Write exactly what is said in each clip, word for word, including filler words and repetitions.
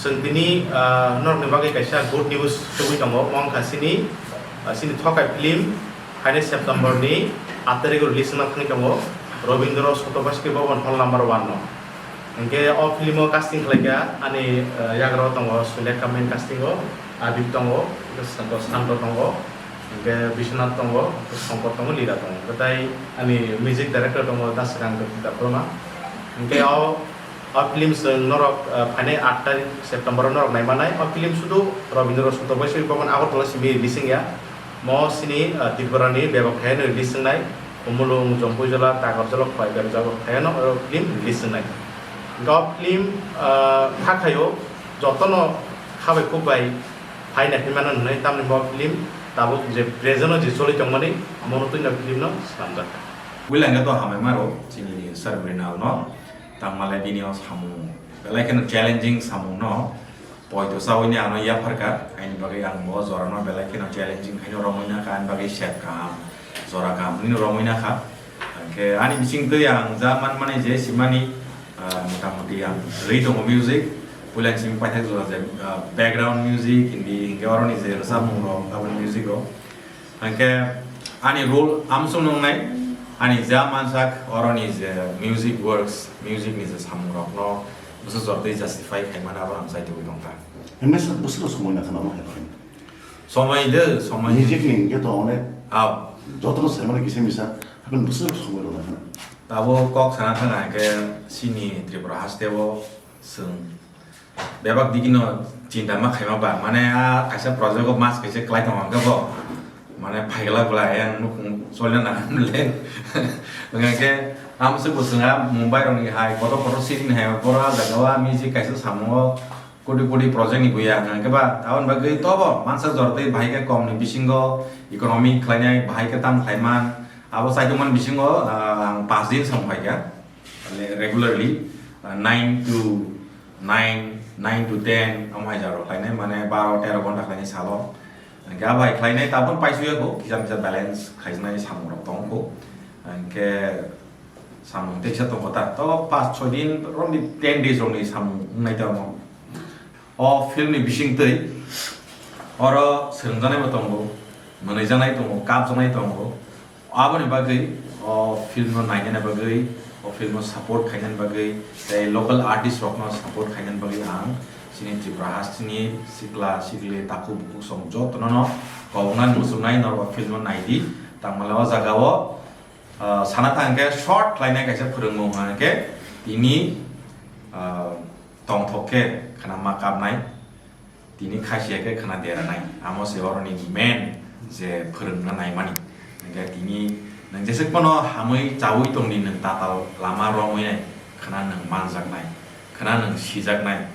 Chwng tini, ah, norokni bagwi kaisa good news tubui tongo, wngkha chini, ah, chini Thokai film phainai September ni aat tarikh o release wngna thangwi tongo Rabindra Sotobaiski Bhavan hall number one no. Hinkhe o film o casting khlaikha ani, ah, yagra o tongo Sulekha main casting o, Abir tongo, Santo, Santo tongo, hinkhe Biswanath tongo, Shankar tongo, Lira tongo. Tei ani music director tongo Dasrang Debbarma. Hinkhe o O film chwng norok, ah, phainai aat tarikh September o norok naimanai. O film sudu Rabindra Sotobaiski Bhavan Agartala simi release wngya. Mo chini, ah, Tripura ni bebak thai no release wngnai. Khumulwng, Jampuijala, Takarjala, Khowai, Berjabak thai no o film release wngnai. Hinkhe o film, ah, kha khaio jotono khabai khukbai phai naikhe mano hwnwi tamni bo film tabuk je present o je choli tongmani mono twino film no swnamjak. Builangya to hamai maro chini sir Mrinal no. Tangmale bini o samung belai kheno challenging samung no poito sawi ni ano yapharkha, aini bagwi ang bo jora no belai kheno challenging khaino romwi nakha, ani bagwi set kaham, jora kaham hwnwi no romwi nakha. Hwnkhe ani bising twi ang ja manmani je simani, ah, motamuti ang rwi tongo music, puila simi paithak jora je, ah, background music hindi hinkhe oroni je rwchapmung rok aboni music rok. Hwnkhe ani role amsong nungnai, ani ja mansak oroni je music works, music ni je samung rok no bwswk jor twi justify khaimani abo ang chaitugwi tongkha. Hemesa bwswk somoi na khana mo hai. Somoi de, somoi. Music ni hwnkhe to onek. Aw. Jotono saimano kisa misa, happen bwswk somoi rok na khana. Tabo kok sana thang hwnkhe chini Tripura haste o chwng bebak digi no chinta ma khaima ba, mane a kaisa project o mas kaisa klai tongo hwnkhe bo, mane phaigla bwla yang nukhung cholna nang le. Hwnkhe amswk bo chwng a Mumbai rok ni hai kotor kotor city ni hai boro a jaga o a music kaisa samungo koti koti project ni buya hwnkhe ba, aboni bagwi tobo mansa jor tei bahai khe kom ni bisingo economy khlainai bahai khe tam khlaiman abo chaitokmani bisingo, ah, ang pas din samung phaikha. Mane regularly, ah, nine to nine, nine to ten, omo hai jaro khlainai, mane baro tero ghonta khlainai salo. Hwnkhe abo hai khlainai, tabuk paisuyakho, kisa misa balance khlaijaknai samung rok tongkho. Hwnkhe samung teisa tongkho ta, to pas choi din, romni ten days rokni samung wngnai ta omo. O film ni bisingtwi oro swrwngjaknai bo tongo, mwnwijaknai tongo, kapjaknai tongo. Aboni bagwi o film no nainani bagwi, o film no support khainani bagwi, tei local artist rok no support khainani bagwi ang chini Tripura hasteni sikla sikli takhuk bukhuk song jotono no koboknani muchungnai norok o film no naidi. Tangmale o jaga o, ah, sana thang khe short khlainai kaisa phwrwngmung hwnkhe tini, ah, tongthok khe khna ma kapnai. Tini khasiya khe khna deranai, amo se oroni main je phwrwngna naimani. Hwnkhe tini nwng jeswk phano hamwi chaui tongdi, nwng tatal lama romwi nai, khna nwng manjaknai, khna nwng sijaknai.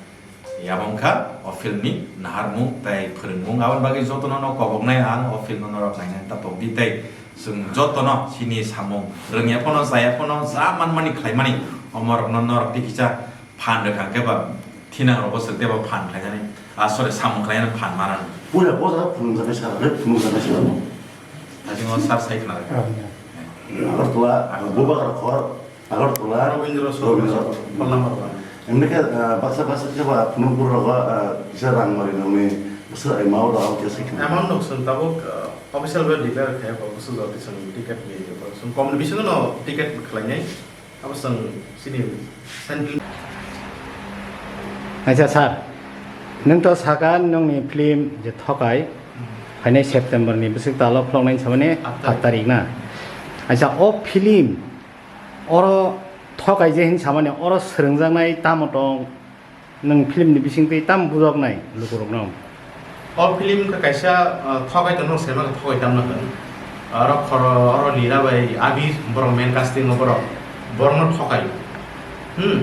Abo wngkha o film ni naharmung tei phwrwngmung. Aboni bagwi jotono no koboknai ang o film no norok nainani ta tongdi tei chwng jotono chini samung rwngya phano, chaya phano, ja manmani khlaimani omorokno norok tikisa phan rwkha hwnkhe ba thinang rokbo swk tei bo phan khlainani, ah, sorry, samung khlainani phan manani. Pura o jaga phunukjaknai sara, phunukjaknai sara. Ajingo sar sai khna rwkha. Agartala, Bubagra khor, Agartala, Rabindra Sor, Rabindra Sor. Phone number one. Emni khe, ah, baksa baksa khe ba phunukbur rogo, ah, kisa rang mari nangni bwswk ai mao da, kisa khna. Amount nok swng tabuk, ah, official bai declare khe ba bwswk jor tisang ticket ni, swng kom ni bisingo no ticket khlainai. Abo chwng chini central. Acha sir, nwng to saka nwngni film je Thokai, phainai September ni bwswk talo khuloknai samani aat tarik na. Acha o film oro Thokai je hin samani oro swrwngjaknai tamo tong? Nwng film ni bisingtwi tamo bujoknai lukurokno? O film khe kaisa, ah, Thokai tongno sema khe Thokai tamno hwn. Oro khoro, oro Lira bai Abir borok main casting o borok, borokno Thokai. Hmm.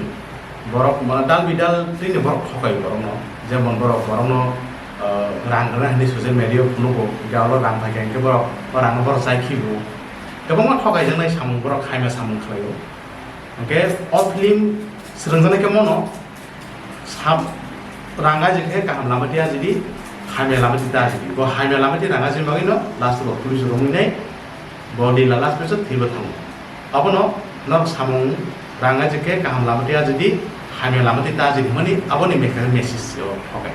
Borok ma dal bidal tini borok Thokai borokno. Jemon borok borokno, ah, rang rwna hwnwi social media o phunugo. Ga olo rang phai khe borok o rang no borok chai khibo. Kwbangma Thokai jaknai samung borok khaima samung khlaio. Hwnkhe o film swrwngjaknai khe mono sam-, rang ajik khe kaham lama twi ajidi, hamya lama twi ta ajidi. Bo hamya lama twi rang ajini bagwino last o police romwi nai bo lila last pesa thwibo thango. Abono norok samung rang ajik khe kaham lama twi ajidi, Hamya lama twi ta jini hwnmani aboni mekhe message o thokai.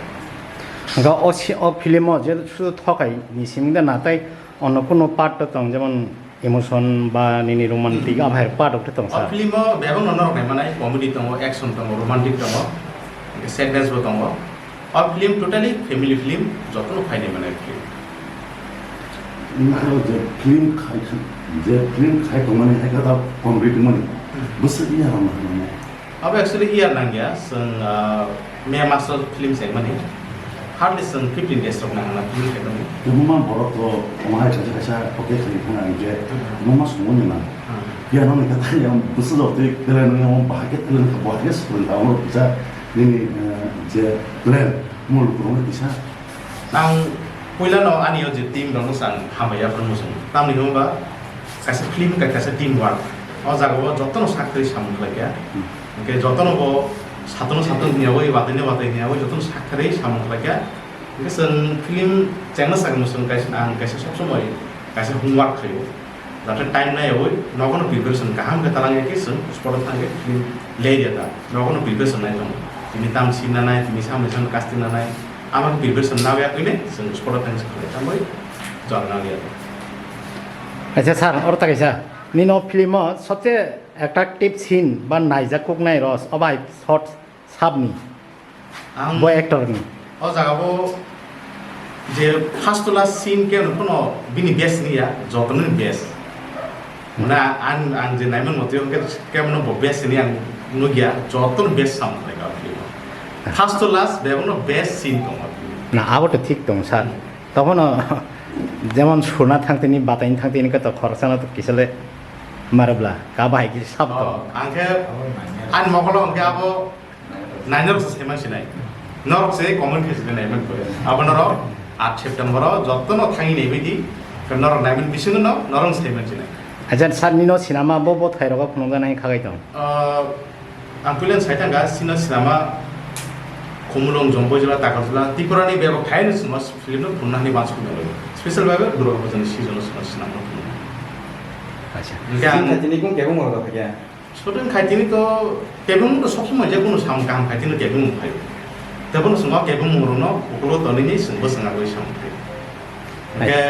Hwnkhe o si-, o film o je sudu thokai ni simi da na tai onno kuno part to tong, jemon emotion ba nini romantic, hmm, a bahai part of tong. O sa film o bebak no norok nai manai, comedy tongo, action tongo, romantic tongo, hwnkhe sadness bo tongo. O film totally family film, jotono phainai manai film. Nang aro je film khai, je film khai tongmani hai khe ta comedy tongmani. Hmm. Bwswk iya rok nang nai. Abo actually year nangya, chwng, ah, May maso film chaimani. Hardly chwng fifteen days rok nangna film chaimani. Kwbangma borok to omo hai kaisa kaisa pocket khani thangna hinkhe, hmm, kwbangma songmani ma. Hmm. Phiya nokni khe tangya bwswk jotwi plan wngya, omo bahai khe plan kha, bahai khe swrwng kha, omo kisa nini, eh, je plan, omo lukurokno kisa. Ang puilano ani o je team rokno chwng hambai yaphang muchungo. Tamni hwnba kaisa film khe kaisa team work. O jagao jotono sak twi samung khlai kha. Hmm. Hwnkhe jotono bo satono sato niyawi, batwino batwi niyawi jotono sak twi samung khlai kha. Hwnkhe chwng film chengna sakni muchung kaisa, ang kaisa sob somoi kaisa homework khlaio. Jate time naiyawi nogono preparation kaham khe talangya khe chwng spot o thangwi film lerya da. Nogono preparation nai tongo. Tini tam sin nanai, tini samni samno casting nanai. Abo khe preparation naiya khe ne chwng spot o thangwi se khlai tangwi jora naiya. Acha sir, oro ta kaisa. Nini o film o sobse attractive scene ba naijak kuk nai ros, o bai shot sabni. Ang bo actor ni. O jaga bo je first to last scene ke no kono bini best ni ya, joto ni best. Mane ang, ang je naiman motwi ke, ke no bo best ni ang nugya, joto ni best sound like a film. First to last, be no best scene tong. Na, abo to thik tong, sir. Tokhono jemon surna thangtini, bataini thangtini khe to khoroksa no to kisale marabla, ka bahai kisa sab to. Oh, ang khe ani mokolo ang khe abo nainarok se saiman sinai. Norok se comment khe sinai naiman kore. Abo norok aat September o jotono thangwi naibai di. Norok naiman bisingo no norok saiman sinai. Acha sir, nino sinama bo bo thairok phunukjana khagai tong. Ah, ang puilan saitangka sino sinama Khumulwng, Jomboi jila, Takarjala, Tripura ni bebak thaino sinama film no phunukna hinwi uansukna bagwi. Special bagwi Durga Puja ni season o sinama phunukna. Acha. Hingke ang tini kung kebong wala kya? Shooting khaitini to kebengmung to sob somoi je kunu samung kaham khaitini kebengmung phaio. Tebo no chwng o kebengmung rokno ukulo tonini chwngbo chwng agoi samung phaio. Hwnkhe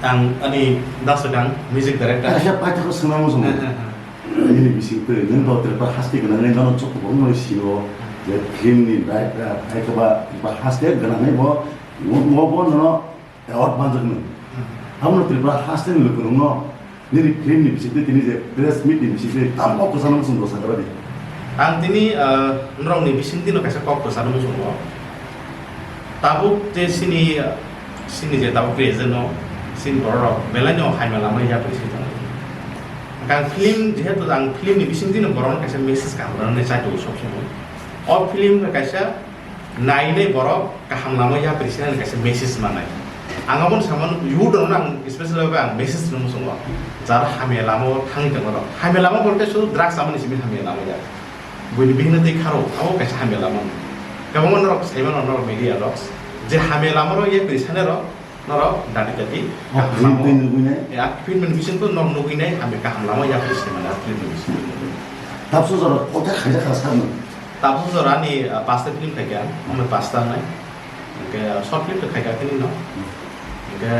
ang ani da swkang music director. Kaisa paithakgo swnamo chwng. He, he, he. Nini bising twi nwng to Tripura haste gwnangwi nono chukubuk wngwi sio je film ni director hai khe ba Tripura haste gwnangwi bo, bo, bo nono award manjaknai. Hmm. Abono Tripura haste ni lukurokno nini film ni bisingtwi tini je press meet ni bisingtwi tamo kwchangma chwng dosa kara di. Ang tini, ah, norokni bisingtwi no kaisa kok kwchangma chwngo. Tabuk je sini, sini je tabuk present no, sini borok rok belai no hamya lama yapri se tongo. Ang film jehetu ang film ni bisingtwi no borok no kaisa message kaham rwnani chai tongo sob somoi. O film no kaisa nainai borok kaham lama yapri sinani kaisa message manai. Ang abono samano youth rokno ang special bhabe ang message rwna muchungo. Jara hamya lama o thangwi tongma rok. Hamya lama bolte sudu drugs amani simi hamya lama ya. Buini bihino tei kharo abo kaisa hamya lama. Kwbangma norok saimano norok media rok. Je hamya lama rok yapri sanai rok norok dati dati. O kaham film twi nugwi nai? Ya, film ni bising to norok nugwi nai hamya kaham lama yapri sinai mani film ni bising. Tapso jora kotha khaijak kha sakno. Tabuk jora ni, ah, pasta film khaikha, omo pasta nai. Hingke short film to khaikha kini no. Hingke